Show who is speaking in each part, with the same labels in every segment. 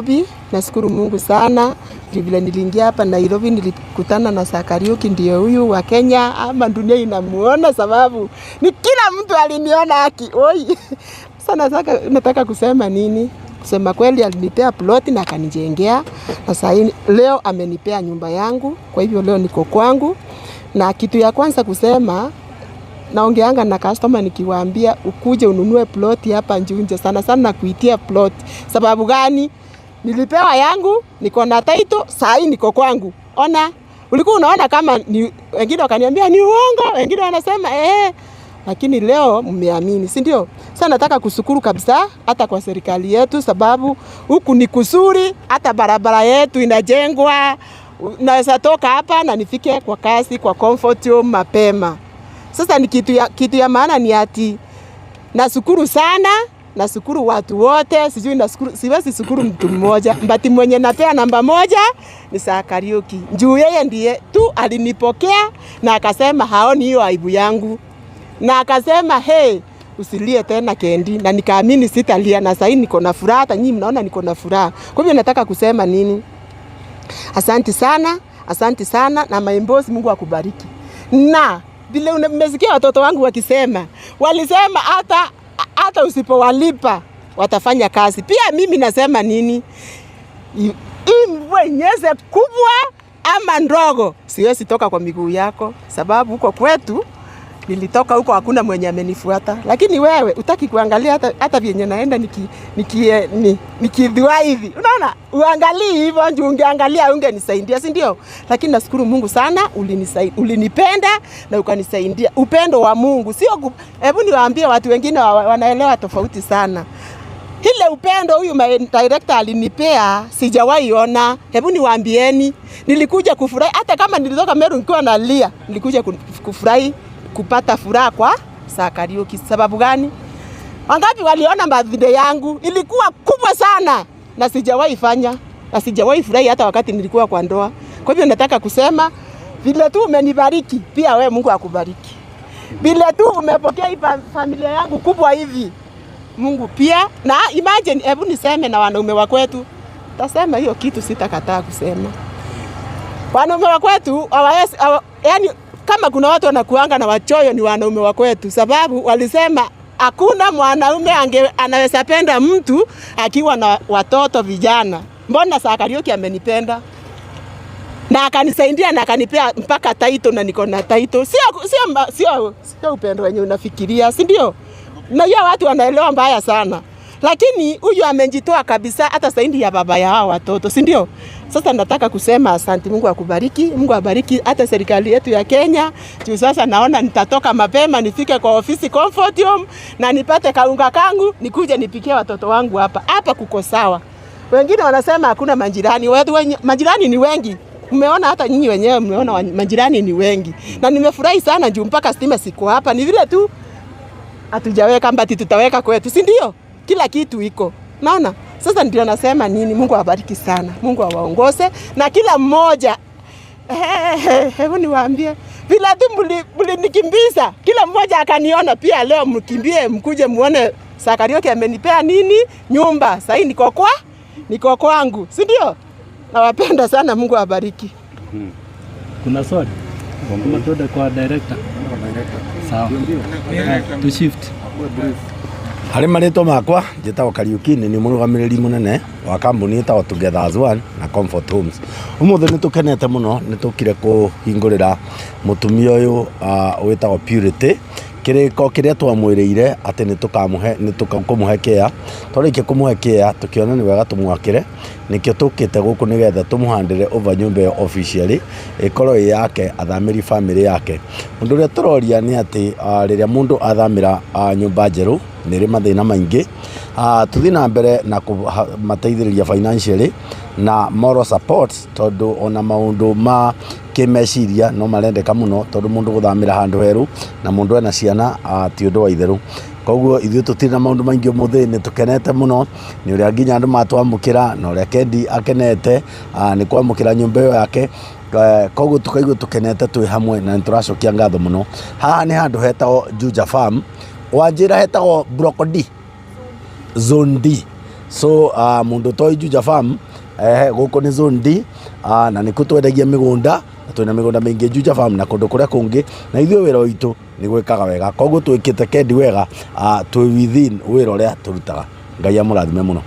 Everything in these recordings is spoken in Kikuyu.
Speaker 1: Nairobi. Nashukuru Mungu sana vile niliingia hapa Nairobi nilikutana na Sir Kariuki, ndiye huyu wa Kenya ama dunia inamuona, sababu ni kila mtu aliniona haki oi. Sasa nataka kusema nini? Kusema kweli, alinipea ploti na akanijengea, na sasa leo amenipea nyumba yangu, kwa hivyo leo niko kwangu. Na kitu ya kwanza kusema, naongeanga na customer nikiwaambia ukuje ununue ploti hapa Juja, sana sana nakuitia plot. Sababu gani? Nilipewa yangu, niko na title, saa hii niko kwangu. Ona, ulikuwa unaona kama ni, wengine wakaniambia ni uongo, wengine wanasema eh, lakini leo mmeamini, si ndio? Sasa nataka kushukuru kabisa hata kwa serikali yetu, sababu huku ni kuzuri, hata barabara yetu inajengwa, naweza toka hapa na nifike kwa kasi kwa comfort home mapema. Sasa ni kitu ya maana ni ati nashukuru sana, nashukuru watu wote, sijui nashukuru, siwezi shukuru mtu mmoja, but mwenye napea namba moja ni Sir Kariuki. Juu yeye ndiye tu alinipokea na akasema haoni hiyo aibu yangu, na akasema, "Hey, usilie tena, Kendi," na nikaamini sitalia, na sasa niko na furaha, hata nyinyi mnaona niko na furaha. Kwa hivyo nataka kusema nini? Asanti sana, asanti sana na my boss, Mungu akubariki. Na vile mmesikia watoto wangu wakisema, walisema hata usipowalipa watafanya kazi. Pia mimi nasema nini? Hii mvua inyeshe kubwa ama ndogo, siwezi toka kwa miguu yako, sababu huko kwetu nilitoka huko hakuna mwenye amenifuata, lakini wewe utaki kuangalia hata vyenye naenda nikidhua hivi, unaona, uangalii hivyo juu ungeangalia ungenisaidia, si ndio? Lakini nashukuru Mungu sana, ulinipenda na ukanisaidia. Upendo wa Mungu sio, hebu niwaambie watu wengine wanaelewa tofauti sana. Ile upendo huyu my director alinipea sijawahi ona. Hebu niwaambieni, nilikuja kufurahi hata kama nilitoka Meru nikiwa nalia, nilikuja kufurahi kupata furaha kwa Sir Kariuki. Sababu gani? Wangapi waliona birthday yangu ilikuwa kubwa sana, na sijawahi fanya na sijawahi furahi hata wakati nilikuwa kwa ndoa. Kwa hivyo nataka kusema vile tu umenibariki, pia we Mungu akubariki. Vile tu umepokea hii familia yangu kubwa hivi, Mungu pia na imagine, hebu niseme na wanaume wa kwetu, tasema hiyo kitu, sitakataa kusema. Wanaume wa kwetu hawawezi yani, kama kuna watu wanakuanga na wachoyo ni wanaume wa kwetu, sababu walisema hakuna mwanaume anaweza penda mtu akiwa na watoto vijana. Mbona Sir Kariuki amenipenda na akanisaidia na akanipea mpaka title na niko na title. Sio upendo wenye unafikiria, si ndio? Na hiyo watu wanaelewa mbaya sana, lakini huyu amejitoa kabisa, hata zaidi ya baba ya hao watoto, si ndio? Sasa nataka kusema asante, Mungu akubariki, Mungu abariki hata serikali yetu ya Kenya. Juu sasa naona nitatoka mapema nifike kwa ofisi Comfort Home na nipate kaunga kangu nikuje nipikie watoto wangu hapa. Hapa kuko sawa. Wengine wanasema hakuna majirani. Watu wenye, majirani ni wengi. Mmeona hata nyinyi wenyewe mmeona majirani ni wengi. Na nimefurahi sana juu mpaka stima siko hapa. Ni vile tu hatujaweka but tutaweka kwetu, si ndio? Kila kitu iko. Naona? Sasa ndio nasema nini, Mungu awabariki sana. Mungu awaongoze na kila mmoja. Hebu niwaambie vile tu mlinikimbiza, kila mmoja akaniona pia leo mkimbie mkuje muone Sir Kariuki amenipea nini nyumba. Sasa niko kwangu, si ndio? Nawapenda sana, Mungu awabariki.
Speaker 2: Kuna swali? Ama tuende kwa director? Sawa. Tu shift.
Speaker 3: Harĩ marĩtwa makwa njĩtagwo Kariuki, nĩ niĩ mũrũgamĩrĩri mũnene wa kambuni ĩtagwo Together as One na Comfort Homes. Ũmũthĩ nĩ tũkenete mũno, nĩ tũkire kũhingũrĩra mũtumia ũyũ wĩtagwo Purity kĩrĩko kĩrĩa twamwĩrĩire atĩ nĩ tũkamũhe, nĩ tũkũmũhe kĩa twarĩkia kũmũhe kĩa tũkĩona nĩ wega tũmwakĩre, nĩkĩo tũkĩte gũkũ nĩgetha tũmũhandĩre over nyũmba ĩyo officially ĩkorwo ĩ yake, athamĩri family yake. Ũndũ ũrĩa tũroria nĩ atĩ rĩrĩa mũndũ athamĩra nyũmba njerũ nĩ ĩrĩ mathĩna maingĩ, tũthiĩ na mbere na kũmateithĩrĩria financially na moral support, tondũ ona maũndũ ma kĩmeciria no marendeka mũno, tondũ mũndũ gũthamĩra handũ herũ na mũndũ ena ciana ti ũndũ wa itherũ. Koguo ithuĩ tũtirĩ na maũndũ maingĩ, ũmũthĩ nĩ tũkenete mũno nĩ ũrĩa nginya andũ matwamũkĩra na ũrĩa Kendi akenete nĩ kwamũkĩra nyũmba ĩyo yake. Koguo tũkaigua tũkenete twĩ hamwe na nĩ tũracokia ngatho mũno. Haha nĩ handũ hetagwo Juja Farm, wanjĩra hetagwo Block D, Zone D. So mundu toi Juja Farm guku ni zone D, na nikuo twendagia migunda, na twina migunda mingi Juja Farm na kundu kuria kungi, na ithuĩ wĩra witũ nĩ gwĩkaga wega, koguo twĩkĩte Kendi wega, twĩ within wĩra ũrĩa tũrutaga. Ngai amũrathime mũno.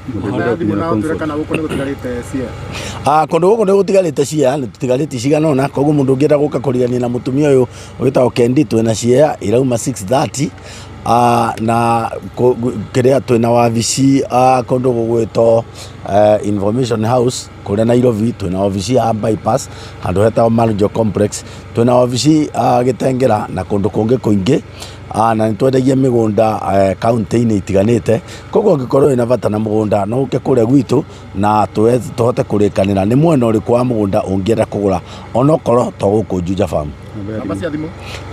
Speaker 3: Kũndũ gũkũ nĩ gũtigarĩte cia, nĩ tũtigarĩte cigana ũna, koguo mũndũ ũngĩenda gũka kũrigania na mũtumia ũyũ wĩtagwo Kendi, twĩna cia irauma 6:30, na kĩrĩa twĩna wabici kũndũ gũgwĩtwo Information House kũrĩa Nairobi, twĩna wabici ya Bypass handũ hetagwo Marujo Complex, twĩna wabici Gĩtengera na kũndũ kũngĩ kũingĩ, na nĩ twendagia mĩgũnda kaunti-inĩ itiganĩte. Koguo ũngĩkorwo wĩna bata na mũgũnda no ũke kũrĩa gwitũ na tũhote kũrĩkanĩra nĩ mwena ũrĩkũ wa mũgũnda ũngĩenda kũgũra, onokorwo to gũkũ Juja Farm.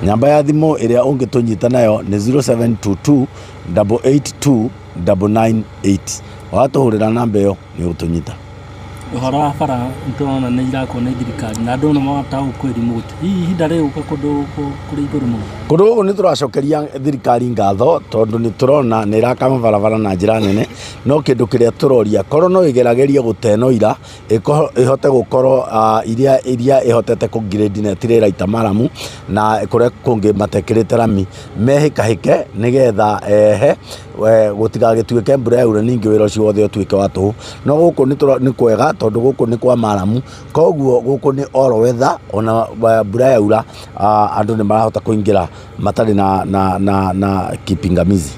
Speaker 3: Namba ya thimũ ĩrĩa ũngĩtũnyita nayo nĩ 0722 882 998. Watũhũrĩra namba ĩyo nĩ ũgũtũnyita.
Speaker 2: Ũhoro wa bara nĩtũrona nĩ irakwo nĩ thirikari na andũ nĩ mahotaga gũkũ remote. Hihi ihinda rĩrĩ gũka kũndũ kũrĩ igũrũ mũno?
Speaker 3: Kũndũ gũkũ nĩ tũracokeria thirikari ngatho tondũ nĩ tũrona nĩ ĩraka mabarabara na njĩra nene, no kĩndũ kĩrĩa tũroria korwo no ĩgeragerie gũtenoira ĩhote gũkorwo iria ĩhotete kũ grade na ĩtirĩ ĩraita maramu na kũrĩa kũngĩ matekĩrĩte rami mehĩkahĩke nĩgetha ehe gũtigagĩtuĩke mbura yaura ningĩ wĩra ũcio wothe ũtuĩke wa tũhũ. No gũkũ nĩ kwega tondũ gũkũ nĩ kwa maramu, koguo gũkũ nĩ all weather, ona mbura yaura andũ nĩ marahota kũingĩra matarĩ na kipingamizi.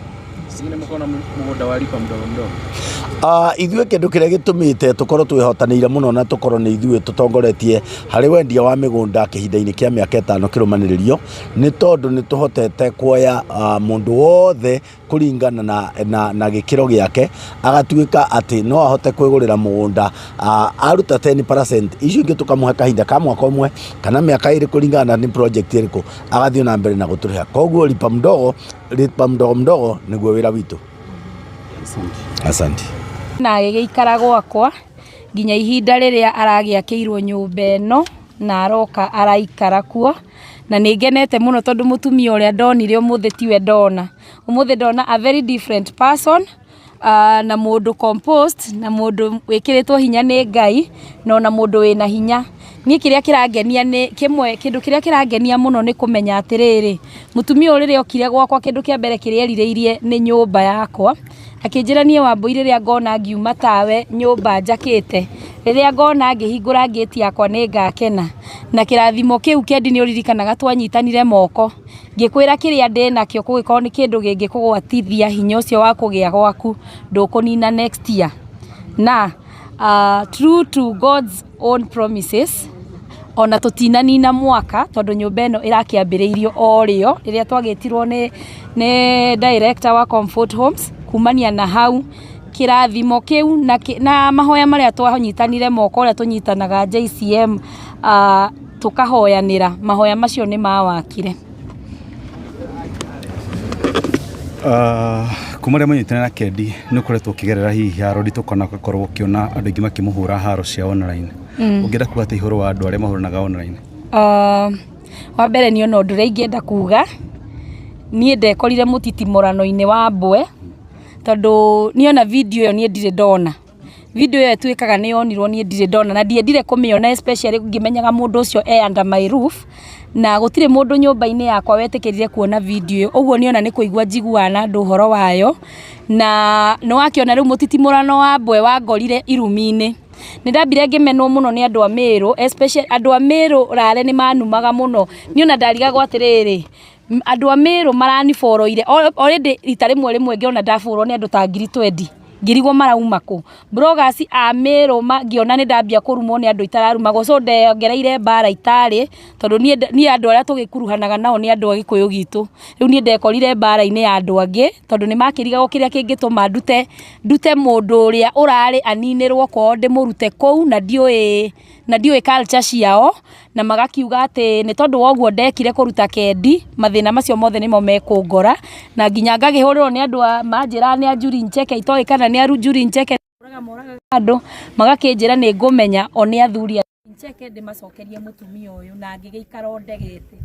Speaker 3: Ithuĩ kĩndũ kĩrĩa gĩtũmĩte tũkorwo twĩhotanĩire mũno na tũkorwo nĩ ithuĩ tũtongoretie harĩ wendia wa mĩgũnda kĩhinda-inĩ kĩa mĩaka 5 kĩrũmanĩrĩrio nĩ tondũ nĩ tũhotete kuoya mũndũ wothe kũringana na gĩkĩro gĩake, agatuĩka atĩ no ahote kwĩgũrĩra mũgũnda aruta 10%, icio ingĩ tũkamũhe kahinda ka mwaka ũmwe kana mĩaka 2 kũringana na nĩ project ĩrĩkũ, agathiĩ na mbere na gũtũrĩha. Koguo lipa mdogo lipa mdogo mdogo nĩguo wĩra witũ. Asante.
Speaker 4: Na agĩgĩikara gwakwa nginya ihinda rĩrĩa aragĩakĩirwo nyũmba ĩno na aroka araikara kuo, na nĩ ngenete mũno tondũ mũtumia ũrĩa ndonire ũmũthĩ tiwe ndona. Ũmũthĩ ndona a very different person, na mũndũ composed, na mũndũ wĩkĩrĩtwo hinya nĩ Ngai, na ona mũndũ wĩna hinya. Niĩ kĩrĩa kĩrangenia nĩ kĩmwe, kĩndũ kĩrĩa kĩrangenia mũno nĩ kũmenya atĩrĩrĩ, mũtumia ũyũ rĩrĩa okire gwakwa kĩndũ kĩa mbere kĩrĩa erirĩirie nĩ nyũmba yakwa. Akĩnjĩra niĩ Wambũi rĩrĩa ngona ngiuma tawe nyũmba njakĩte, rĩrĩa ngona ngĩhingũra ngĩti yakwa nĩ ngakena. Na kĩrathimo kĩu Kendi nĩ ũririkanaga twanyitanire moko, ngĩkwĩra kĩrĩa ndĩnakĩo kũngĩkorwo nĩ kĩndũ gĩngĩkũgwatithia hinya ũcio wa kũgĩa gwaku ndũkũnina next year. Na true to God's own promises, ona tũtinanina mwaka tondũ nyũmba ĩno ĩrakĩambĩrĩirio o rĩo rĩrĩa twagĩtirwo nĩ director wa Comfort Homes. Kumania na hau kĩrathimo kĩu na mahoya marĩa twanyitanire moko ũrĩa tũnyitanaga JCM, tũkahoyanĩra, mahoya macio nĩ mawakire.
Speaker 5: Kuma rĩrĩa mũnyitanĩire na Kendi nĩ ũkoretwo ũkĩgerera hihi haro nditũ kana ũgakorwo ũkĩona andũ aingĩ makĩmũhũra haro cia online. Ũngĩenda kuga atĩa ũhoro wa andũ arĩa mahũranaga online?
Speaker 4: Wa mbere niĩ ona ũndũ ũrĩa ingĩenda kuga, niĩ ndekorire mũtitimũrano-inĩ wa mbwe, tondũ niĩ ona video ĩyo niĩ ndirĩ ndona. Video ĩyo ĩtuĩkaga nĩ yonirwo niĩ ndirĩ ndona, na ndiendire kũmĩona especially ngĩmenyaga mũndũ ũcio e under my roof, na gũtirĩ mũndũ nyũmba-inĩ yakwa wetĩkĩrire kuona video ĩyo. Ũguo niĩ ona nĩ kũigua njiguaga na andũ ũhoro wayo, na nĩ wakĩona rĩu mũtitimũrano wa mbwe wangorire irumi-inĩ. Nĩ ndambire ngĩmenwo mũno nĩ andũ a Meru, especially andũ a Meru rare nĩ manumaga mũno. Niĩ ona ndarigagwo atĩrĩrĩ, andũ a Meru maraniboroire already rita rĩmwe rĩmwe ngĩona ndaborwo nĩ andũ ta 20,000, ngĩrigwo marauma kũ. Bloggers a Meru ngĩona nĩ ndambia kũrumwo nĩ andũ itararumagwo, so ndongereire mbara itarĩ, tondũ niĩ andũ arĩa tũgĩkuruhanaga nao nĩ andũ a Gĩkũyũ gitũ. Rĩu niĩ ndekorire mbara-inĩ ya andũ angĩ, tondũ nĩ makĩrigagwo kĩrĩa kĩngĩtũma ndute mũndũ ũrĩa ũrarĩ aninĩrwo kwao ndĩmũrute kũu, na ndiũĩ culture ciao, na magakiuga atĩ nĩ tondũ wa ũguo ndekire kũruta Kendi, mathĩna macio mothe nĩmo mekũngora, na nginya ngakĩhũrĩrwo nĩ andũ a manjĩraga nĩ a Njuri Ncheke, itoĩ kana nĩ a Njuri Ncheke andũ magakĩnjĩra nĩ ngũmenya o nĩ athuri a Ncheke ndĩmacokerie mũtumia ũyũ, na ngĩgĩikara o ndegete.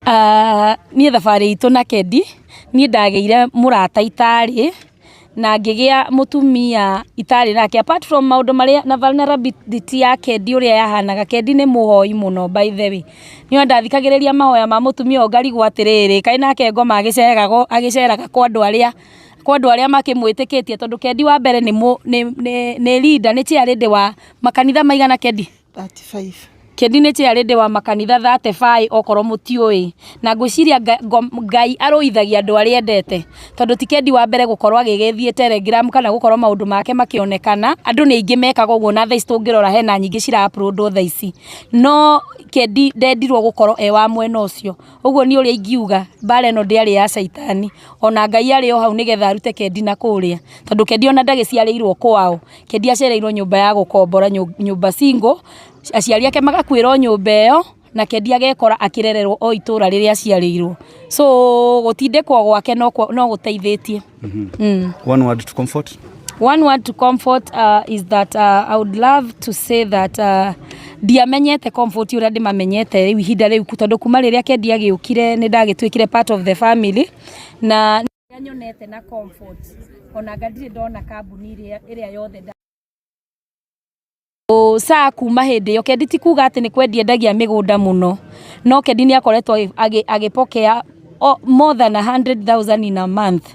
Speaker 4: Niĩ thabarĩ itũ na Kendi, niĩ ndagĩire mũrata itarĩ, na ngĩgĩa mũtumia itarĩ nake apart from maũndũ marĩa na vulnerability ya Kendi ũrĩa yahanaga, Kendi nĩ mũhoi mũno by the way. Niĩ ona ndathikagĩrĩria mahoya ma mũtumia ũyũ ngarigwo atĩrĩrĩ, kaĩ nake ngoma agĩceraga kwa andũ arĩa kwa andũ arĩa makĩmwĩtĩkĩtie tondũ Kendi wa mbere nĩ nĩ leader, nĩ chair lady wa makanitha maigana Kendi?
Speaker 1: 35.
Speaker 4: Kendi nĩ chair lady wa makanitha 35 okorwo mũtiũĩ. Na ngwĩciria Ngai arũithagia andũ arĩa endete, tondũ ti Kendi wa mbere gũkorwo agĩgĩthiĩ Telegram kana gũkorwo maũndũ make makĩonekana. Andũ nĩ aingĩ mekaga ũguo na thaa ici tũngĩrora hena nyingĩ cira upload thaa ici, no Kendi ndendirwo gũkorwo e wa mwena ũcio. Ũguo niĩ ũrĩa ingiuga, mbara ĩno ndĩarĩ ya caitani, ona Ngai arĩ o hau nĩgetha arute Kendi na kũrĩa, tondũ Kendi ona ndagĩciarĩirwo kwao. Kendi aciarĩirwo nyũmba ya gũkombora, nyũmba single, aciari ake magakuĩra o nyũmba ĩyo, na Kendi agekora akĩrererwo o itũra rĩrĩa aciarĩirwo. So gũtindĩkwo gwake no gũteithĩtie.
Speaker 5: One word to Comfort.
Speaker 4: One word to Comfort is that I would love to say that ndiamenyete Comfort ũrĩa ndĩmamenyete rĩu ihinda rĩu, tondũ kuma rĩrĩa Kendi agĩũkire nĩ ndagĩtuĩkire part of the family, na nyonete na Comfort ona anga ndirĩ ndona kambuni ĩrĩa yothe saa kuma hĩndĩ ĩyo. Kendi ti kuga atĩ nĩ kwendia endagia mĩgũnda mũno, no Kendi nĩ akoretwo agĩpokea more than 100,000 in a month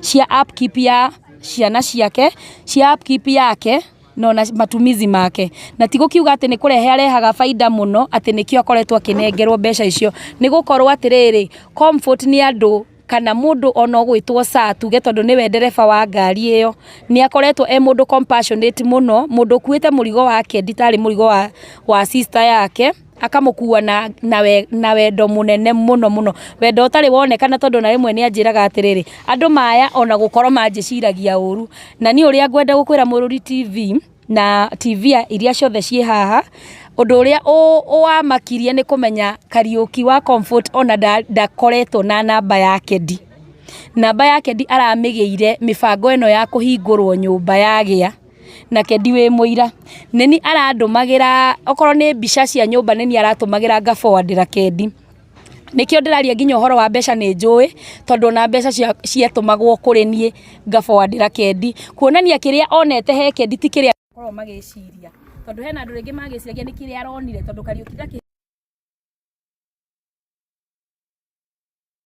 Speaker 4: cia upkeep ya ciana ciake, cia upkeep yake no na matumizi make. Na ti gũkiuga atĩ nĩ kũrehe arehaga baida mũno atĩ nĩkĩo akoretwo akĩnengerwo mbeca icio. Nĩ gũkorwo atĩrĩrĩ, Comfort nĩ andũ kana mũndũ ona ũgwĩtwo saa tuge tondũ nĩwe ndereba wa ngari ĩyo, nĩ akoretwo e mũndũ compassionate mũno, mũndũ ũkuĩte mũrigo wa Kendi tarĩ mũrigo wa sister yake, akamũkua na wendo mũnene mũno mũno, wendo ũtarĩ wonekana, tondũ na rĩmwe nĩ anjĩraga atĩrĩrĩ, andũ maya ona gũkorwo manjĩciragia ũru. Na niĩ ũrĩa ngwenda gũkwĩra Mũrũri TV na TV iria ciothe ciĩ haha, ũndũ ũrĩa wamakirie nĩ kũmenya Kariũki wa Comfort ona ndakoretwo na namba ya Kendi. Namba ya Kendi aramĩgĩire mĩbango ĩno ya kũhingũrwo nyũmba yagĩa na Kendi wĩ mũira. Nĩni arandũmagĩra okorwo nĩ mbica cia nyũmba, nĩni aratũmagĩra ngaforwardĩra Kendi. Nĩkĩo ndĩraria nginya ũhoro wa mbeca nĩ njũĩ, tondũ ona mbeca ciatũmagwo kũrĩ niĩ ngaforwardĩra Kendi, kuonania kĩrĩa onete he Kendi ti kĩrĩa korwo magĩciria, tondũ hena andũ rĩngĩ magĩciragia nĩ kĩrĩa aronire, tondũ Kariũki ndakĩ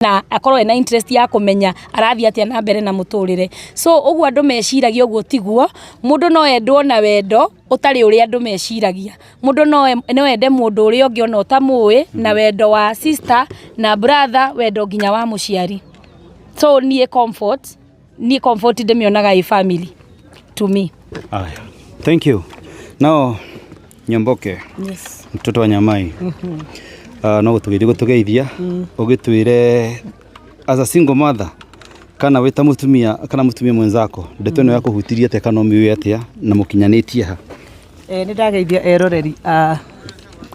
Speaker 4: na akorwo ena interest ya kũmenya arathiĩ atĩa na mbere na mũtũrĩre. So ũguo andũ meciragia ũguo tiguo. Mũndũ no endwo na wendo ũtarĩ ũrĩa andũ meciragia. Mũndũ no ende mũndũ ũrĩa ũngĩ ona ũtamũĩ, na wendo wa sister na brother, wendo nginya wa mũciari. So niĩ Comfort ndĩmĩonaga ĩ family to me.
Speaker 5: Aya. Thank you. Now, Nyamboke,
Speaker 1: Yes.
Speaker 5: mtoto wa Nyamai. No gũtũgeithia gũtũgeithia ũgĩtwĩre as a single mother kana wĩ ta mũtumia kana mũtumia mwenzako, ndeto ĩno yakũhutirie atĩa kana ũmĩũĩ atĩa na mũkinyanĩtie ha?
Speaker 1: Nĩ ndageithia eroreri a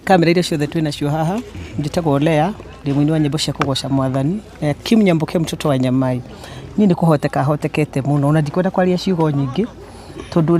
Speaker 1: kamera iria ciothe twĩ nacio haha. Njĩtagwo Lea, ndĩ mũini wa nyĩmbo cia kũgoca Mwathani. Kim Nyamboke, mtoto wa Nyamai. Niĩ nĩ kũhoteka hotekete mũno, ona ndikwenda kwaria ciugo nyingĩ tondũ